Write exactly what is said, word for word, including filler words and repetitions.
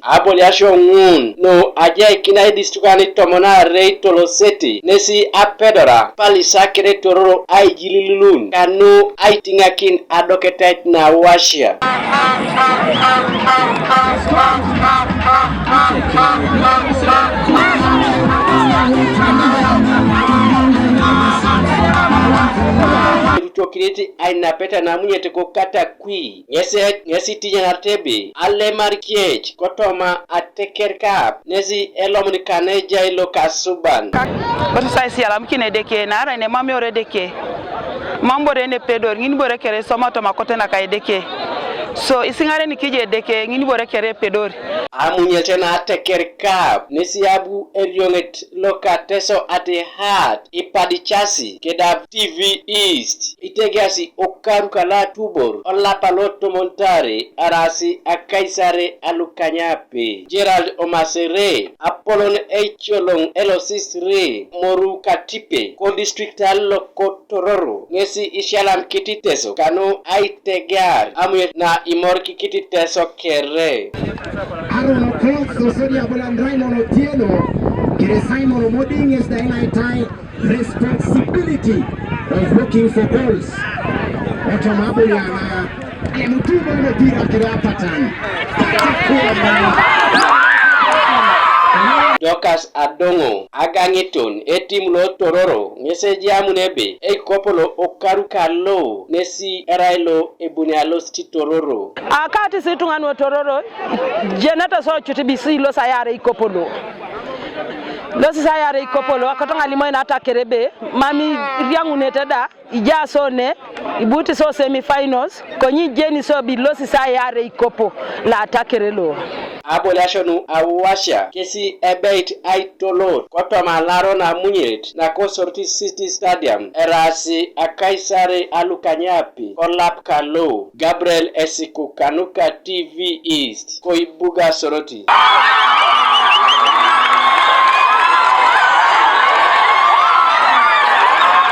Aboliasio ŋun nu ajaikinai distrikan tomon aarei toloseti nesi apedora palisa kede tororo aijililun kanu aitiŋakin adoketait na wasia. Erucokinit ainapeta namunyet ko Katakwi ŋes ŋes itinyanarit ebe alemar kiec kotoma ateker kap nesi elomuni kanejai lokasuban. Kosisai sialamkin Edeke naarai nemamior Edeke. Mam bore nepedor ŋin bore kere isoma toma kote naka Edeke. So isiŋaren kije Edeke ŋin bore kere epedor. Amunyete na ateker kap nesi abu erioŋet loka Teso atihat ipadicasi kedap T V East itegeasi okaru kala atubor olapa lotomonitare arasi akaisare alukanyape. Gerald Omasere apolon eicoloŋ elosisiri moru katipe kodistrikta loko Tororo ŋesi isialam kititeso kanu aitegear amunyet na imoriki kititeso kere. Aaron Okoth, Sosodi Abolan Raymond Otieno, kere Simon Omoding ŋes da inaitai responsibility of looking for goals. Otoma aboliana alemutubo mopira kere apatan. Dokas Adoŋo agaŋeton etim lo Tororo ŋes ejamun ebe eikopolo okaru kalo nesi erai lo ebuni alosit Tororo. Akatis ituŋa nuotororo jenete so cut bisi ilosi ayaar eikopolo. Ilosi ayaar eikopolo kotoŋa limoin atakere ebe mam iriaŋunete da ija so ne ibuti so semifinals konye ijeni so bilosi ayaar eikopo lo atakere lo. Aboliasio nu awasia kesi ebeit aitolot kotoma alaro namunyet nakosorti City Stadium erasi akaisare alukanyapi kolap kalo. Gabriel Esiku kanuka T V East koibuga Soroti.